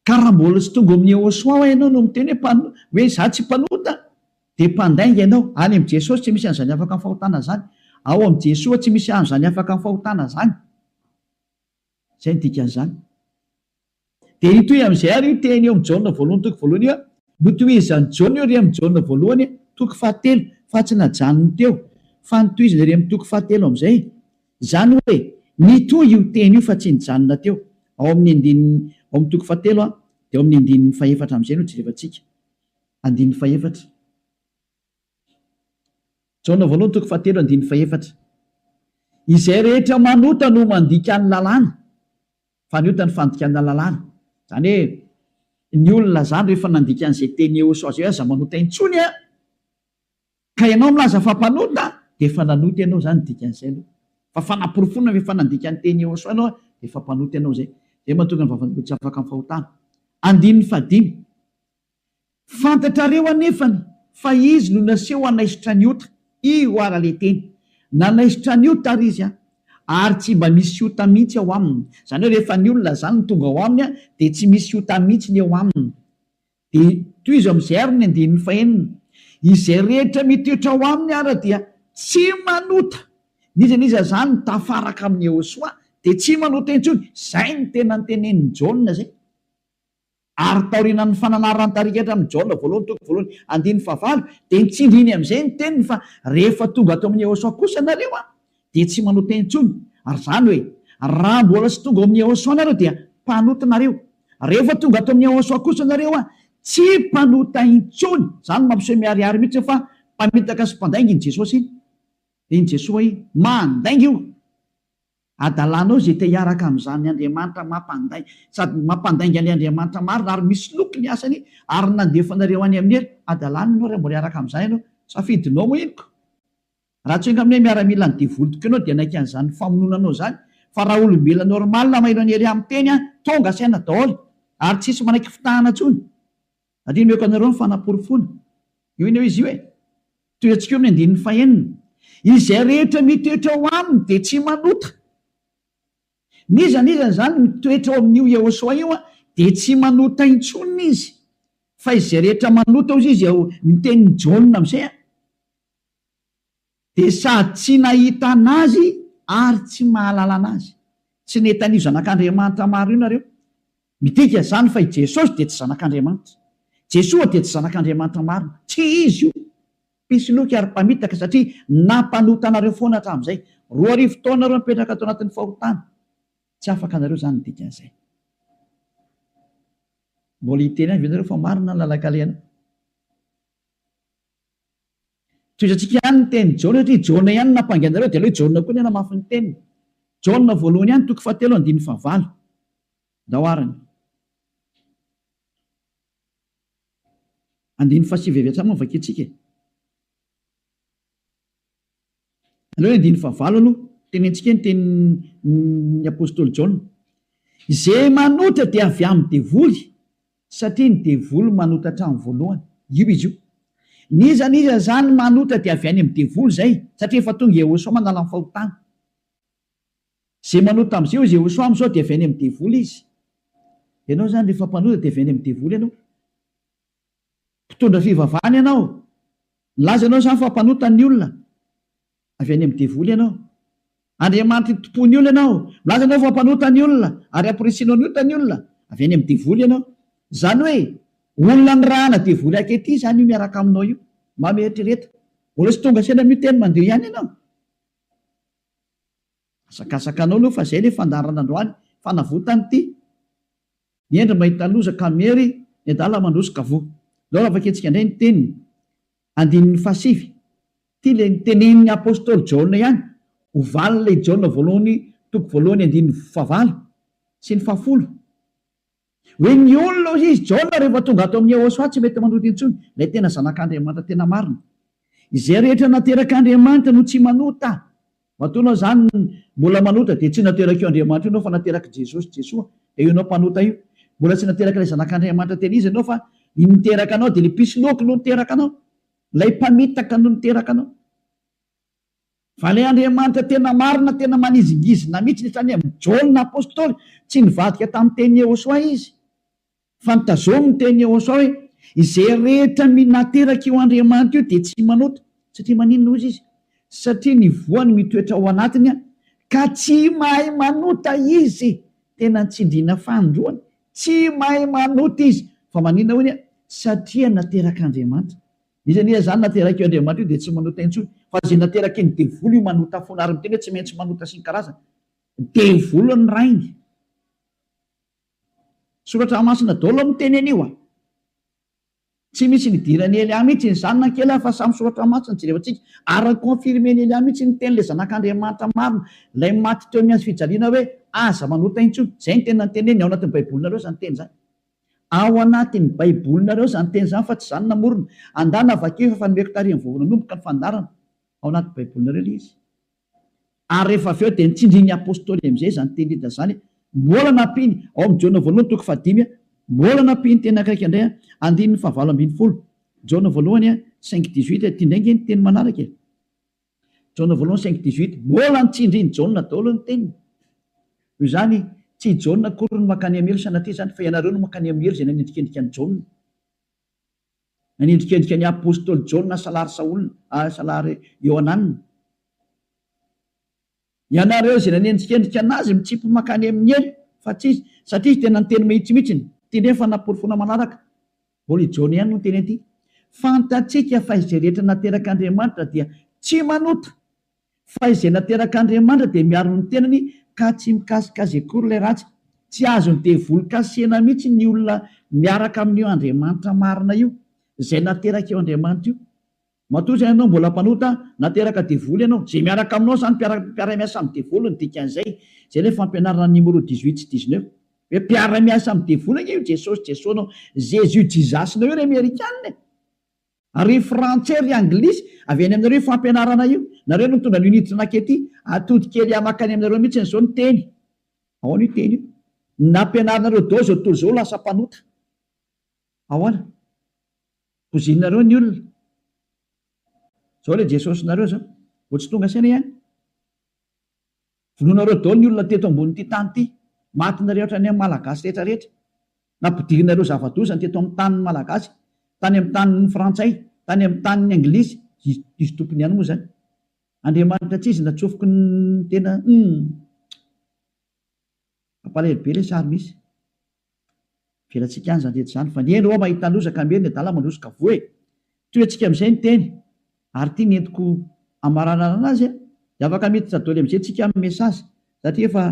Ka raha mbola tsy tonga ao amin'i Yehosua hoa ianao no miteny hoe mpano, hoe izaho tsy mpanota, dia mpandainga ianao. Any amin'i Jesosy tsy misy an'izany afaka amin'ny fahotana izany. Ao amin'i Jesoa tsy misy an'izany afaka amin'ny fahotana izany. Izay no dikan'izany. Dia hitohy amin'izay ary io teny eo amin'i Jaona voalohany toko voalohany io. Notohizan'i Jaona io ery amin'i Jaona voalohany toko fahatelo, fa tsy najanony teo, fa notohizany ery amin'ny toko fahatelo amin'izay. Izany hoe, nitohy io teny io fa tsy nijanona teo. Ao amin'ny andininy, ao amin'ny toko fahatelo an, dia ao amin'ny andininy fahefatra amin'izay no jerevantsika. Andininy fahefatra. Jaona voalohany toko fahatelo andininy fahefatra. Izay rehetra manota no mandika ny lalàna, fa ny ota ny fandikana lalàna. Izany hoe, ny olona izany rehefa nandika an'izay teny Yehosua izay hoe aza manota intsony an, Ka ianao milaza fa mpanota dia efa nanota ianao izany ny dikan'izay aloha. Fa fanaporofoana fa efa nandika ny teny Yehosua ianao dia efa mpanota ianao izay. Izay mahatonga ny vavan'olona tsy afaka amin'ny fahotana. Andininy fahadimy. Fantatrareo anefany fa izy no naseho hanaisotra ny ota. Io ara le teny. Nanaisotra ny ota ary izy an. Ary tsy mba misy ota mihitsy ao aminy. Izany hoe rehefa ny olona izany no tonga ao aminy an dia tsy misy ota mihitsy ny eo aminy. Dia tohizo amin'izay ary ny andininy fahenina, Izay rehetra mitoetra ao aminy ara dia tsy manota. N'iza n'iza izany mitafaraka amin'i Yehosua dia tsy manota intsony. Izay no tena notenenin'i Jaona izay. Ary taorianan'ny fananaran'ny tarika hatramin'i Jaona voalohany toko voalohany andininy fahavalo dia nitsindriny amin'izay ny teniny fa rehefa tonga ato amin'i Yehosua kosa nareo an, dia tsy manota intsony. Ary izany hoe, raha mbola tsy tonga ao amin'i Yehosua nareo dia mpanota nareo. Rehefa tonga ato amin'i Yehosua kosa nareo an, tsy mpanota intsony. Izany no mampiseho miharihary mihitsy fa mpamitaka sy mpandainga iny Jesosy iny. Iny Jesoa iny. Mandainga io. Adalanao izay te hiaraka amin'izany Andriamanitra mampandainga, sady mampandainga an'ilay Andriamanitra marina ary misoloky ny asany ary nandefa anareo any amin'ny helo. Adalana ianao raha mbola hiaraka amin'izany ianao. Safidinao moa iny ko. Raha tsy enga aminay miaramila ny devoly tokoa ianao dia hanaiky an'izany famonoana anao izany fa raha olombelona normal maheno an'i Elia miteny an, tonga saina daholo ary tsisy manaiky fitahana intsony. Satria omeko anareo ny fanaporofoana. Io anie izy io e. Tohiantsika eo amin'ny andininy fahenina. Izay rehetra mitoetra ao aminy dia tsy manota. N'iza n'iza izany mitoetra ao amin'io Yehosua io dia tsy manota intsony izy. Fa izay rehetra manota hozy izy eo ny tenin'i Jaona amin'izay an, dia sady tsy nahita an'Azy ary tsy mahalala an'Azy. Tsy nahita an'io Zanak'Andriamanitra maro io nareo. Midika izany fa i Jesosy dia tsy Zanak'Andriamanitra. Jesoa dia tsy Zanak'Andriamanitra marina. Tsy Izy io. Mpisoloky ary mpamitaka satria nampanota anareo foana hatramin'izay. 2000 taona nareo nipetraka tao anatin'ny fahotana. Tsy afaka anareo izany ny dikan'izay. Mbola hiteny ihany ve nareo fa marina ny lalan-kalehanao? Tohizantsika ihany ny tenin'i Jaona satria Jaona ihany no nampangy anareo dia aleo i Jaona koa ny hanamafy ny teniny. Jaona voalohany ihany toko fahatelo andininy fahavalo. Ndao arany. Andininy fahasivy avy hatrany moa vakintsika e. Aleo ny andininy fahavalo aloha, tenentsika ny tenin'ny apostoly Jaona. Izay manota dia avy amin'ny devoly, satria ny devoly manota hatramin'ny voalohany. Io izy io. N'iza n'iza izany manota dia avy any amin'ny devoly izay, satria efa tonga Yehosua manala ny fahotana. Izay manota amin'izay hoy Yehosua amin'izao dia avy any amin'ny devoly izy. Ianao izany rehefa mpanota dia avy any amin'ny devoly ianao. Mpitondra fivavahana ianao. Milaza ianao izany fa mpanota ny olona. Avy any amin'ny devoly ianao. Andriamanitry ny tompon'ny olona ianao. Milaza ianao fa mpanota ny olona ary amporisihinao ny ota ny olona. Avy any amin'ny devoly ianao. Izany hoe olona nirahana devoly akety izany io miaraka aminao io. Mba mieritrereta. Mbola tsy tonga saina amin'io teny mandeha ihany ianao. Asakasaka anao aloha fa izay ilay fandaharana androany. Fanavotana ity. Ny hendry mahita loza ka miery, ny adala mandroso ka voa. Ndao raha vakintsika indray ny teniny, andininy fahasivy. Ity ilay notenenin'ny apostoly Jaona ihany, ho valin'ilay Jaona voalohany toko voalohany andininy fahavalo sy ny fahafolo. Hoe ny olona hoy izy, Jaona rehefa tonga ato amin'i Yehosua tsy mety manota intsony, ilay tena zanak'Andriamanitra tena marina. Izay rehetra naterak'Andriamanitra no tsy manota. Matoa anao izany mbola manota dia tsy naterak'io Andriamanitra io ianao fa naterak'i Jesosy, Jesoa, dia io ianao mpanota io. Mbola tsy naterak'ilay Zanak'Andriamanitra tena izy ianao fa ny niteraka anao dia ilay mpisoloky no niteraka anao. Ilay mpamitaka no niteraka anao. Fa ilay Andriamanitra tena marina, tena manizingizina mihitsy hatrany amin'i Jaona Apostoly, tsy nivadika tamin'ny tenin'i Yehosua izy. Fa notazominy ny tenin'i Yehosua hoe, Izay rehetra nateraka io Andriamanitra io dia tsy manota. Satria maninona hozy izy? Satria ny voany mitoetra ao anatiny ka tsy mahay manota izy. Tena nitsindriana fanindroany. Tsy mahay manota izy. Fa maninona hoy ny? Satria naterak'Andriamanitra. Iza anie izany naterak'io Andriamanitra io dia tsy manota intsony. Fa izay nateraky ny devoly io manota foana ary miteny hoe tsy maintsy manota sy ny karazany. Devoly ny rainy. Soratra masina daholo no miteny an'io a! Tsy misy nidiran'i Elia mihitsy izany na kely fa samy soratra masina jerevantsika ary ni-confirmer-n'i Elia mihitsy ny teny ilay zanak'Andriamanitra marina ilay maty teo amin'ny hazo fijaliana hoe aza manota intsony. Izay no tena niteneniny ao anatin'ny baibolinareo izany teny izany. Ao anatin'ny baibolinareo izany teny izany fa tsy izaho no namorona. Andana vakio efa nomeko tarihin'ny vao nanomboka ny fandaharana. Ao anaty baibolinareo ilay izy. Ary rehefa avy eo dia nitsindrin'ny Apostoly amin'izay izany teny rehetra izany, mbola nampiany, ao amin'ny Jaona voalohany toko fahadimy, mbola nampiany teny akaiky indray, andininy fahavalo ambin'ny folo, Jaona voalohany cinq dix-huit, ity indray ange ny teny manaraka e, Jaona voalohany cinq dix-huit, mbola nitsindrin'i Jaona daholo ny teniny. Noho izany, tsy i Jaona akory no mankany amin'ny helo sanatria izany, fa ianareo no mankany amin'ny helo izay nanendrikendrika an'i Jaona. Nanendrikendrika ny apostoly Jaona salary Saola, salary Iohanana. Ianareo izay nanendrikendrika anazy mitsipy mankany amin'ny helo, fa tsy izy, satria izy tena niteny mahitsy mihitsiny. Ity indray ny fanaporofoana manaraka. Mbola i Jaona ihany no niteny an'ity. Fantatsika fa izay rehetra naterak'Andriamanitra dia tsy manota. Fa izay naterak'Andriamanitra dia miaro ny tenany ka tsy mikasika azy akory ilay ratsy. Tsy azon'ny devoly kasihina mihitsy ny olona miaraka amin'io Andriamanitra marina io, izay naterak'io Andriamanitra io. Matoa izany ianao mbola mpanota, nateraka devoly ianao. Izay miaraka aminao izany mpiara-miasa amin'ny devoly ny dikan'izay. Izay ilay fampianarana numéro dix-huit sy dix-neuf. Hoe mpiara-miasa amin'ny devoly ange io Jesosy Jesoa-nao, Jésus Jesus-nao io ry Amerikana e! Ry frantsay ry anglisy, avy any aminareo io fampianarana io. Nareo no nitondra an'io niditra nankety. Atody kely hamaky any aminareo mihitsy izao ny teny. Ahoana io teny io? Nampianarinareo daholo izao tontolo izao ho lasa mpanota. Ahoana? Pozinareo ny olona. Izao ilay Jesosinareo izao. Vao tsy tonga saina ihany. Vonoinareo daholo ny olona teto ambonin'ity tany ity. Matinareo hatrany amin'ny Malagasy rehetra rehetra. Nampidirinareo zava-doza ny teto amin'ny tanin'ny Malagasy, tany amin'ny tanin'ny Frantsay, tany amin'ny tanin'ny Anglisy, izy tompony ihany moa izany. Andriamanitra tsy izy natsofoky ny tena humm. Mampalahelo be ilay sary misy. Avelantsika any izany rehetra izany fa ny hendry hoa mahita loza ka miery ny adala mandroso ka voa e! Tohiantsika amin'izay ny teny ary ity ny entiko hamaranana azy a! Dia afaka miditra doly amin'izay tsika amin'ny message satria efa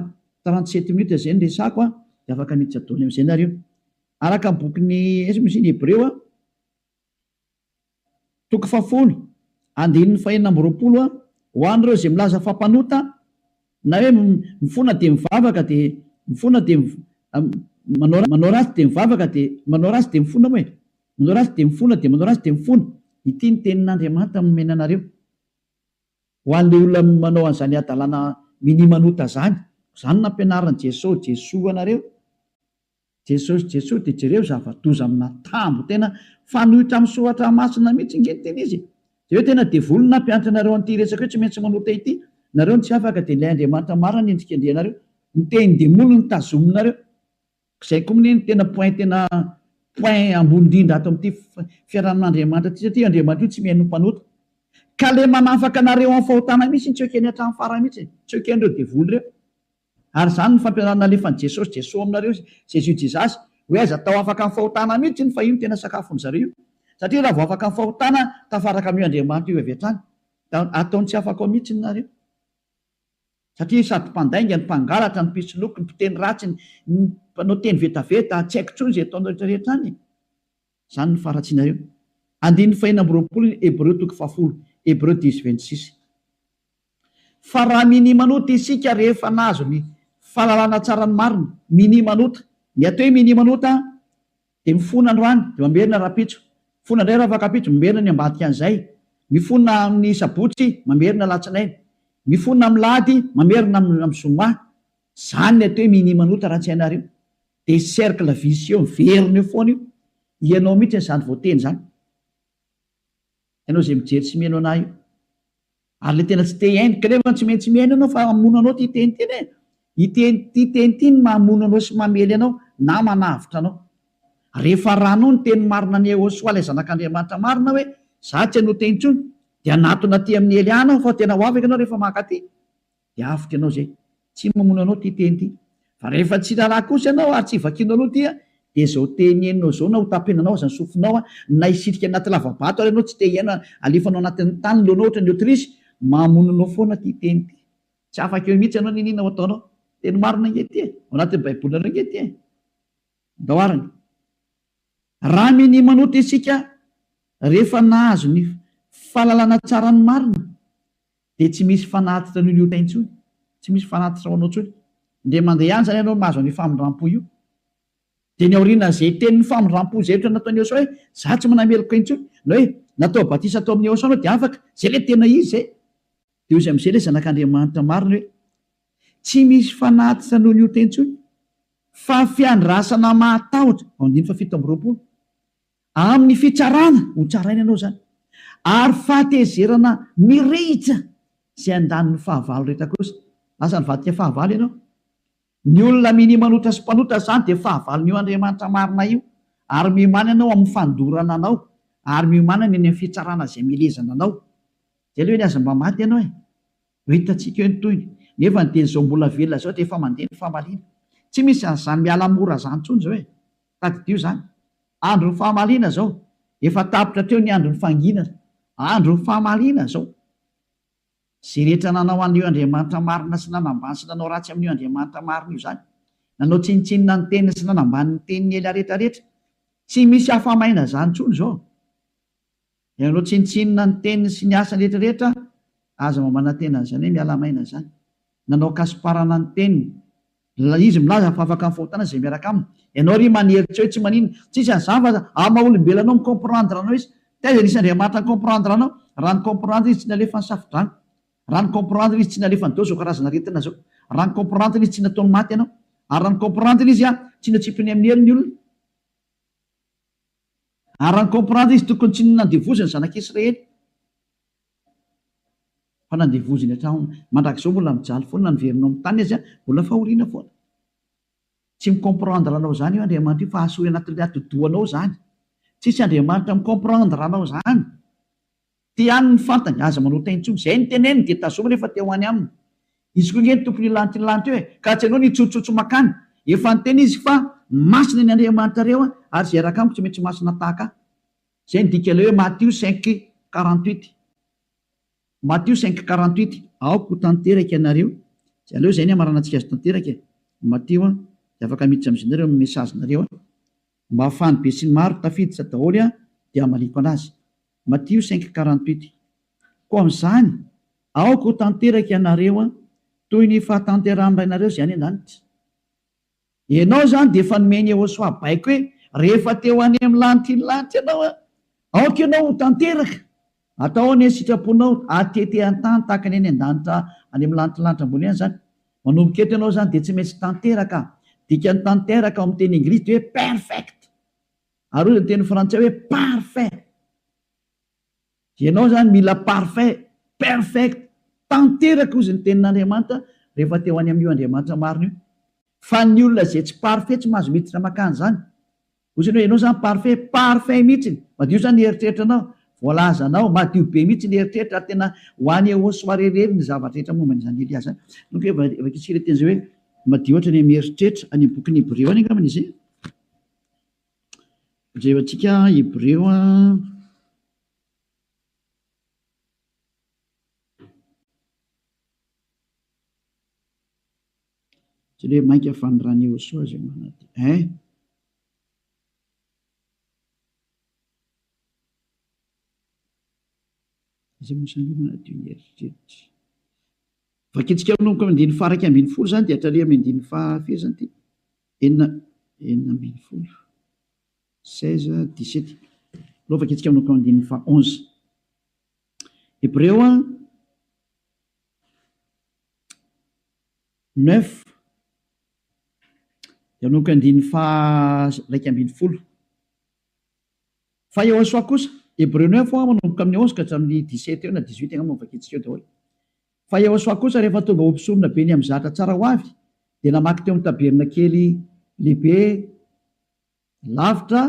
37 minutes izay ny resako a! Dia afaka miditra doly amin'izay nareo. Araka ny bokin'ny aiza moa izy iny Hebreo a! Toko fahafolo, andininy fahenina amby 20 a, Ho an'ireo izay milaza fa mpanota, na hoe mifona dia mivavaka dia mifona dia manao manao ratsy dia mivavaka dia manao ratsy dia mifona moa e! Manao ratsy dia mifona dia manao ratsy dia mifona. Ity ny tenin'Andriamanitra nomena anareo. Ho an'ilay olona manao an'izany hadalana minia manota izany, izany no nampianarin'i Jesoa, Jesoa anareo. Jesosy Jesoa dia jereo zava-doza amina tambo tena fanohitra amin'ny soratra masina mihitsy nge ny tena izy e! Jereo tena devoly no nampianatra anareo an'ity resaka hoe tsy maintsy manota ity, nareo no tsy afaka dia ilay Andriamanitra marina no endrikendrehanareo, ny tenin-demoly no tazominareo, izay koa mne no tena point tena point ambony indrindra ato amin'ity fiarahamin'Andriamanitra ity satria Andriamanitra io tsy mihaino ny mpanota ka le manafaka anareo amin'ny fahotana mihitsy no tsy ekeny hatramin'ny farany mihitsy e, tsy eken'ireo devoly ireo. Ary izany no fampianarana alefan'i Jesosy, Jesoa aminareo, Jésus Jesus, hoe aza atao afaka amin'ny fahotana mihitsy iny fa io no tena sakafon'ny zareo io. Satria raha vao afaka amin'ny fahotana, tafaraka amin'io Andriamanitra io avy hatrany. Da ataony tsy afaka ao mihitsy nareo. Satria sady mpandainga, ny mpangalatra, ny mpisoloky, ny mpiteny ratsy, ny mpanao teny vetaveta, tsy haiko intsony izay ataonareo rehetra rehetra any e. Izany no faharatsianareo. Andininy fahenina amby 20 ny Hebreo toko fahafolo, Hébreux 10 26. Fa raha minia manota isika rehefa nahazo ny fahalalana tsara ny marina, minia manota. Ny atao hoe minia manota dia mifona androany dia mamerina rahampitso, mifona indray rahafakampitso, mamerina ny ambadika an'izay, mifona amin'ny sabotsy, mamerina alatsinainy, mifona amin'ny lahady, mamerina amin'ny zoma. Izany ny atao hoe minia manota raha tsy hainareo. Dia cercle vicieux miverina eo foana io. Ianao mihitsy izany voateny izany. Ianao izay mijery sy mihaino anah io. Ary ilay tena tsy te hihaino, kanefa tsy maintsy mihaino ianao fa hamono anao ity teny ity anie. Ity ity teny ity no mamono anao sy mamely anao na manavotra anao. Rehefa arahanao ny teny marina an'i Yehosua ilay zanak'Andriamanitra marina hoe, za tsy hanota intsony, dia hanatona aty amin'i Eliana aho fa tena ho afaka ianao rehefa mankaty. Dia avotra ianao izay. Tsy mamono anao ity teny ity. Fa rehefa tsy raharaha kosa ianao ary tsy vakianao aloha ity dia izao teny henonao izao na ho tapenanao aza ny sofinao na hisitrika anaty lava-bato ary ianao tsy te hihaino alefanao anatin'ny tany ny lohanao ohatran'ny autruche, mamono anao foana ity teny ity. Tsy afaka eo mihitsy ianao n'inona ho ataonao. Teny marina ange ity e. Ao anatin'ny baibolinareo ange ity e. Ndao arany. Raha minia manota isika rehefa nahazo ny fahalalana tsara ny marina Dia tsy misy fanatitra noho ny ota intsony. Tsy misy fanatitra ho anao intsony. Indray mandeha ihany izany ianao no mahazo an'io famindrampo io. Dia ny aorianan'izay tenin'ny famindrampo izay ohatra nataon'i Yehosua hoe, Izaho tsy manameloka intsony. Na hoe, natao batisa tao amin'i Yehosua anao dia afaka. Izay ilay tena izy izay. Dia hoy izy amin'izay ilay Zanak'Andriamanitra marina hoe, Tsy misy fanatitra noho ny ota intsony, fa fiandrasana mahatahotra. Ao andininy faha 27. Amin'ny fitsarana, ho tsaraina ianao izany, ary fahatezerana mirehitra izay handany ny fahavalo rehetra kosa. Lasa nivadika fahavalo ianao. Ny olona minia manota sy mpanota izany dia fahavalon'io Andriamanitra marina io, ary miomàna ianao amin'ny fandorana anao, ary miomàna ny any amin'ny fitsarana izay milezana anao. Izay aloha eny aza mba maty ianao e! Ho hitantsika eo ny tohiny. Nefa ny dia izao mbola velona izao dia efa mandeha ny famaliana. Tsy misy an'izany miala mora izany intsony izao e! Tadidio izany. Andron'ny famaliana izao. Efa tapitra hatreo ny andron'ny fanginana. Andron'ny famaliana izao. Izay rehetra nanao an'io Andriamanitra marina sy nanambany sy nanao ratsy amin'io Andriamanitra marina io izany. Nanao tsinontsinona ny teniny sy nanambany ny tenin'i Elia rehetra rehetra. Tsy misy afa-maina izany intsony izao. Ianareo tsinontsinona ny teniny sy ny asany rehetra rehetra, aza mba manantena an'izany hoe miala maina izany. Nanao kasiparana ny teniny. Izy milaza fa afaka amin'ny fahotana izay miaraka aminy. Ianao ry manery tsy hoe tsy maninona. Tsisy an'izany fa amin'ny maha olombelona anao mi-comprendre anao izy. Taiza nisy Andriamanitra ni-comprendre anao? Raha ni-comprendre izy tsy nalefa ny safodrano. Raha ni-comprendre izy tsy nalefany daholo izao karazana aretina izao. Raha ni-comprendre izy tsy nataony maty ianao. Ary raha ni-comprendre izy tsy natsipiny amin'ny helo ny olona. Ary raha ni-comprendre izy tokony tsy nandevoziny ny zanak'Israely fa nandevoziny hatramin'ny mandrakizao mbola mijaly foana na niverina ao amin'ny tany aza mbola fahoriana foana. Tsy mi-comprendre anao izany io Andriamanitra io fa asory anatin'ilay atidohanao izany. Tsisy Andriamanitra mi-comprendre anao izany. Ty ihany ny fantany, aza manota intsony. Izay ny teneniny dia tazomy rehefa te ho any aminy. Izy koa ange ny tompon'io lanitra io lanitra io e! Ka tsy ianao no hitsotsotsy makany. Efa niteny izy fa masina ny Andriamanitrareo ary izay hiaraka amiko tsy maintsy masina tahaka ahy. Izay ny dikan'ilay hoe Matio 5, 48. Matio 5, 48, Aoka ho tanteraka ianareo. Izay aleo izay ny hamaranantsika azy tanteraka e! Matio a! Dia afaka miditra amin'izay nareo amin'ny message-nareo a! Mba ahafahan'ny besinimaro tafiditra daholo a! Dia hamaliako anazy. Matio 5, 48. Koa amin'izany, aoka ho tanteraka ianareo toy ny fahatanterahan'ny Rainareo izay any an-danitra. Ianao izany dia efa nomen'i Yehosua baiko hoe, rehefa te ho any amin'ny lanitry ny lanitra ianao, aoka ianao ho tanteraka. Atao anie ny sitraponao, atete an-tany tahaka ny any an-danitra any amin'ny lanitry ny lanitra ambony any izany. Manomboka eto ianao izany dia tsy maintsy tanteraka. Dikan'ny tanteraka ao amin'ny teny anglisy dia hoe perfect. Ary hoy ny teny frantsay hoe parfait. Ianao izany mila parfait, perfect, tanteraka hozy ny tenin'Andriamanitra rehefa te ho any amin'io Andriamanitra marina io. Fa ny olona izay tsy parfait tsy mahazo miditra makany izany. Hozy ianao, ianao izany parfait, parfait mihitsiny. Madio izany ny eritreritranao, voalazanao, madio be mihitsy ny eritreritra ary tena ho any Ehosoa irery ny zavatra rehetra momba an'izany Elia izany. Donc vakintsika ilay teny izay hoe madio hatrany amin'ny eritreritra, any amin'ny bokin'ny Hebreo any angambany izy e. Jerentsika Hebreo a. Tsy hoe mainka fa ny ran'i Yehosoa izay manadio. Hein? Iza moa izany manadio ny eritreritra? Vakintsika manomboka amin'ny andininy faha 11 izany dia hatrany amin'ny andininy faha firy izany ity? Enina, 16, 16, 17. Aleo vakintsika manomboka amin'ny andininy faha 11. Hebreo a, 9, dia manomboka andininy faha 11. Fa Yehosua kosa, Hebreo 9 a, manomboka amin'ny 11 ka hatramin'ny 17 eo na 18 angamba no vakintsika eo daholo. Fa Yehosua kosa rehefa tonga ho mpisorona be ny amin'ny zatra tsara ho avy, dia namaky teo amin'ny tabernakely lehibe lavitra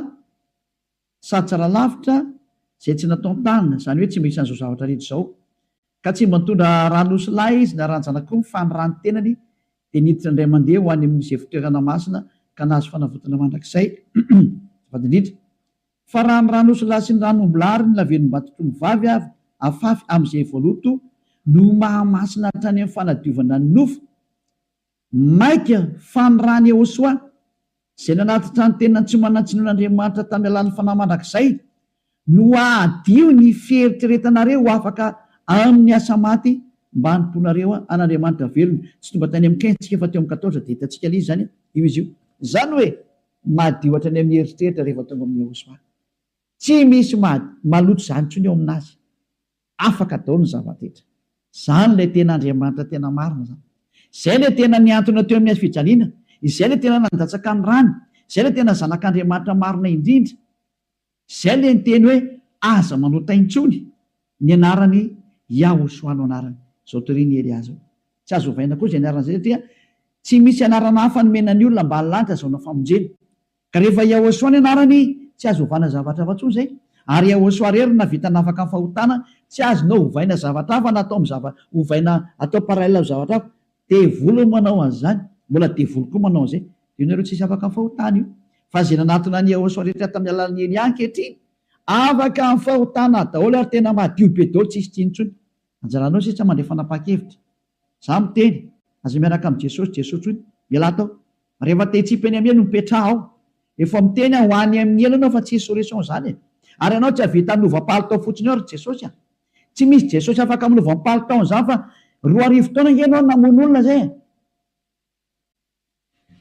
sady tsara lavitra izay tsy nataon-tanana, izany hoe tsy mba isan'izao zavatra rehetra izao. Ka tsy mba nitondra ran'osilahy izy na ran-janak'omby fa ny ran'ny tenany dia niditra indray mandeha ho any amin'izay fitoerana masina ka nahazo fanavotana mandrakizay. Azafady indrindra. Fa raha ny ran'osilahy sy ny ran'ombilahy ary ny lavenom-batotr'ombivavy avy afafy amin'izay voaloto no mahamasina hatrany amin'ny fanadiovana ny nofo, mainka fa ny ran'i Yehosua, izay nanatitra ny tenany tsy manan-tsinoan'Andriamanitra tamin'ny alalan'ny Fanahy mandrakizay, no hahadio ny fieritreretanareo ho afaka amin'ny asa maty mba hanompoanareo an'Andriamanitra velona. Tsy tonga tany amin'ny 15 isika fa teo amin'ny 14 dia hitantsika ilay izy izany, io izy io. Izany hoe madio hatrany amin'ny eritreritra rehefa tonga amin'i Yehosua. Tsy misy maloto izany intsony eo aminazy. Afaka daholo ny zava-drehetra. Izany ilay tena Andriamanitra tena marina izany. Izay ilay tena nihantona teo amin'ny hazo fijaliana. Izay ilay tena nandatsaka ny rany. Izay ilay tena Zanak'Andriamanitra marina indrindra. Izay ilay niteny hoe aza manota intsony. Ny anarany Yahoshuah no anarany. Izao torian'i Elia izao. Tsy azo ovaina koa izay anarana izay satria tsy misy anarana hafa nomena ny olona ambany lanitra azahoana famonjena. Ka rehefa Yahoshuah ny anarany, tsy azo ovana zavatra hafa intsony izay. Ary Yahoshuah irery no nahavita nafaka ny fahotana, tsy azonao ovaina zavatra hafa na atao amin'ny zava, ovaina atao parallèle amin'ny zavatra hafa. Devoly no manao an'izany, mbola devoly koa manao an'izay. Io nareo tsisy afaka amin'ny fahotana io. Fa izay nanatona an'i Yahoshuah rehetra tamin'ny alalan'i Elia ankehitriny, afaka amin'ny fahotana daholo ary tena madio be daholo tsisy tsiny intsony. Anjaranao sisa mandray fanapahan-kevitra. Za miteny, aza miaraka amin'i Jesosy Jesosy tsony, mialà tao. Rehefa te hitsipy eny amin'ny helo mipetraha ao. Efa miteny aho ho any amin'ny helo ianao fa tsisy solution zany e. Ary ianao tsy hahavita hanova palitao fotsiny eo ry Jesosy a. Tsy misy Jesosy afaka manova ny palitaony zany fa 2000 taona ange ianao namono olona zay e.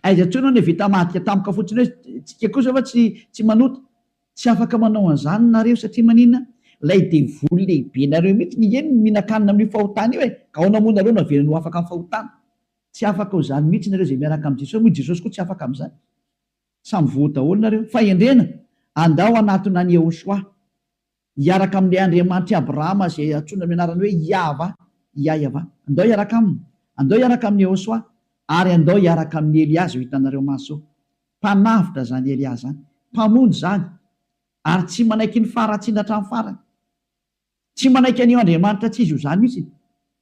Aiza intsony anie vita madika tampoka fotsiny hoe tsika kosa fa tsy tsy manota. Tsy afaka manao an'izany nareo satria maninona? Ilay devoly lehibe nareo mihitsy nge no mihinan-kanina amin'io fahotana io e! Ka ahoana moa nareo no avelany ho afaka amin'ny fahotana? Tsy afaka ho izany mihitsy nareo izay miaraka amin'i Jesosy, moa i Jesosy koa tsy afaka amin'izany. Samy voa daholo nareo. Fahendrena, andao hanatona an'i Yehoshuah. Hiaraka amin'ilay Andriamanitr'i Abrahama izay antsoina amin'ny anarany hoe Iahvah, Iaiavah. Andao hiaraka aminy. Andao hiaraka amin'i Yehoshuah. Ary andao hiaraka amin'i Elia izao hitanareo maso izao. Mpanavotra izany Elia izany. Mpamonjy izany. Ary tsy manaiky ny faharatsiana hatramin'ny farany. Tsy manaiky an'io Andriamanitra tsy izy io izany mihitsy.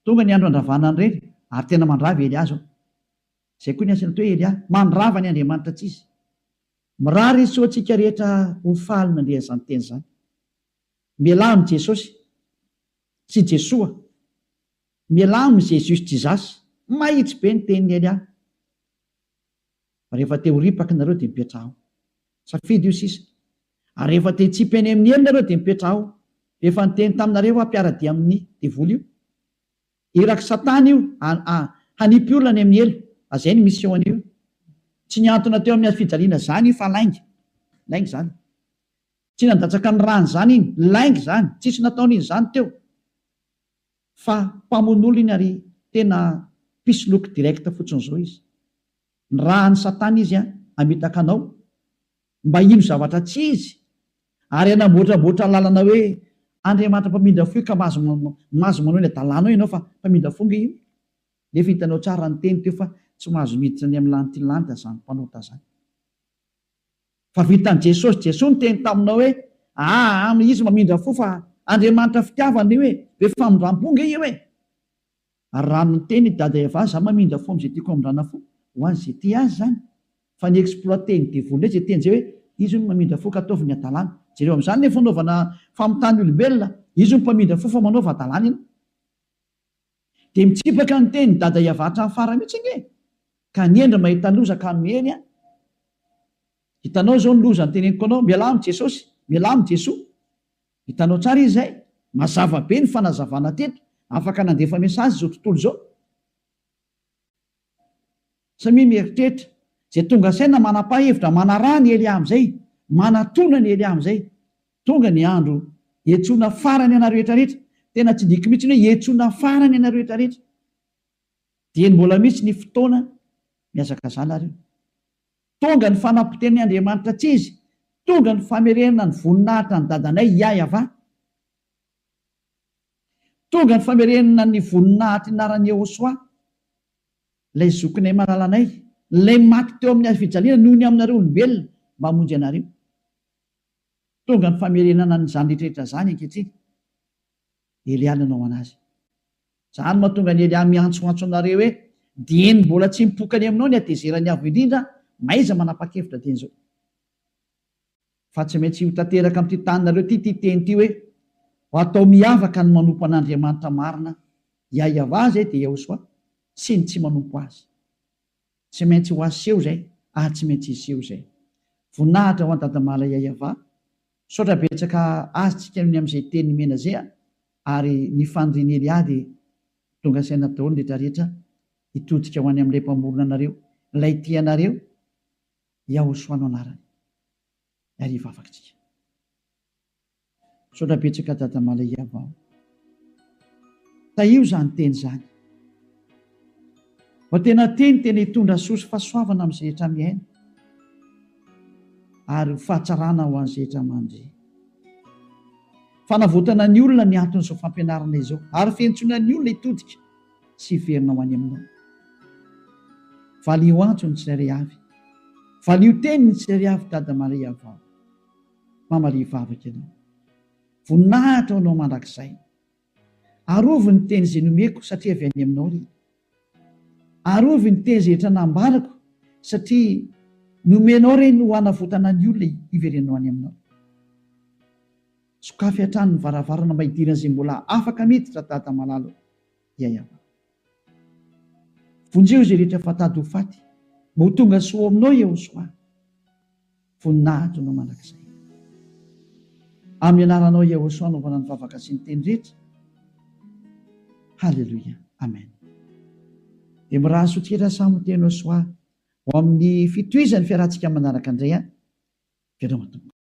Tonga ny andro handravana an'ireny, ary tena mandrava i Elia izao. Izay koa ny asany atao hoe Elia. Mandrava ny Andriamanitra tsy izy. Mirary soa antsika rehetra ho faly nandre an'izany teny izany. Mialà amin'i Jesosy sy Jesoa. Mialà amin'i Jesus Jesus. Mahitsy be ny tenin'i Elia. Fa rehefa te ho ripaka nareo dia mipetraha ao. Safidy io sisa. Ary rehefa te hitsipy any amin'ny helo nareo dia mipetraha ao. Efa niteny taminareo aho mpiara-dia amin'ny devoly io. Irak'i satana io hanipy olona any amin'ny helo. Azay ny mission an'io. Tsy nihantona teo amin'ny hazofijaliana zany io fa lainga. Lainga zany. Tsy nandatsaka ny rany zany iny. Lainga zany. Tsisy nataony iny zany teo. Fa mpamono olona iny ary tena mpisoloky direct fotsiny zao izy. Nirahan'i satana izy hamitaka anao mba hino zavatra tsy izy ary hanamboatramboatra lalana hoe Andriamanitra mpamindra fo io ka mahazo mahazo manao ny adalanao ianao fa mpamindra fo nge io. Nefa hitanao tsara ny teny teo fa tsy mahazo miditra any amin'ny lanity lanitra zany mpanota zany. Fa vitan'i Jesosy Jesoa niteny taminao hoe aa izy mamindra fo fa Andriamanitra fitiavana io e, be famindrampo nge io e. Ary raha niteny i Dada Eva za mamindra fo amin'izay tiako hamindrana fo, ho an'izay tia azy izany. Fa ny exploiter ny devoly indray izay teny izay hoe izy hono mamindra fo ka ataovy ny hadalana. Jereo amin'izany ny fanaovana famitahana olombelona, izy hono mpamindra fo fa manaova hadalana ianao. Dia mitsipaka ny tenin'i Dada Eva hatramin'ny farany mihitsy ange e! Ka ny hendry mahita loza ka miheny an! Hitanao izao ny loza noteneniko anao, mialà amin'i Jesosy, mialà amin'i Jesoa. Hitanao tsara izy izay? Mazava be ny fanazavana teto, afaka nandefa message izao tontolo izao. Samia mieritreritra, izay tonga saina manapaha hevitra manaraha an'i Elia amin'izay, manatona an'i Elia amin'izay. Tonga ny andro hiantsoana farany anareo rehetra rehetra, tena tsindriako mihitsy ny hoe hiantsoana farany anareo rehetra rehetra. Dieny mbola misy ny fotoana mihazakazaha nareo. Tonga ny fanapotehan'ny Andriamanitra tsy izy, tonga ny famerenana ny voninahitra an'i dadanay Yah-Yavah. Tonga ny famerenana ny voninahitry ny anaran'i Yehosua, ilay zokinay malalanay, ilay maty teo amin'ny hazofijaliana noho ny aminareo olombelona mba hamonjy anareo. Tonga ny famerenana an'izany rehetra rehetra izany ankehitriny. Elia nanao anazy. Izany no mahatonga an'i Elia miantsoantso anareo hoe, Dieny mbola tsy mipoka any aminao ny hatezeran'ny Avo Indrindra, mahaiza manapa-kevitra dieny izao. Fa tsy maintsy ho tanteraka amin'ity taninareo ity ity teny ity hoe, Ho atao miavaka ny manompo an'Andriamanitra marina, Yahweh izay dia Yahoshuah, sy ny tsy manompo Azy. Tsy maintsy ho aseho izay ary tsy maintsy hiseho izay. Voninahitra ho an'i Dadamala Yayava. Misaotra betsaka azy tsika ny amin'izay teny nomena zay a! Ary ny fanirian'i Elia dia tonga saina daholo ny rehetra rehetra hitodika ho any amin'ilay mpamorona anareo, ilay tia anareo, Yahoshua no anarany. Ary hivavaka tsika. Misaotra betsaka Dada Malaiava o. Tahio izany teny izany. Fa tena teny tena hitondra soa sy fahasoavana amin'izay rehetra mihaino ary ho fahatsarana ho an'izay rehetra mandre. Fanavotana ny olona ny anton'izao fampianarana izao ary fiantsoana ny olona hitodika sy hiverina ho any aminao. Valio antso ny tsirairay avy. Valio teny ny tsirairay avy Dada Malaiava o. Mamalia vavaka ianao. Voninahitra ho anao mandrakizay. Arovy ny teny izay nomeko satria avy any aminao ireny. Arovy ny teny izay rehetra nambarako satria nomenao ireny ho hanavotana ny olona hiverenao any aminao. Sokafy hatrany ny varavarana mba hidiran'izay mbola afaka miditra Dada malala o. Yayava. Vonjeo izay rehetra fa tady ho faty mba ho tonga soa ao aminao Yehosoa. Voninahitra anao mandrakizay. Amin'ny anaranao Yehosoa anaovana ny vavaka sy ny teny rehetra. Haleloia. Amen. Dia mirary soa tsika samy ho teny Soa ho amin'ny fitohizan'ny fiarahantsika manaraka indray an. Veloma tompoko.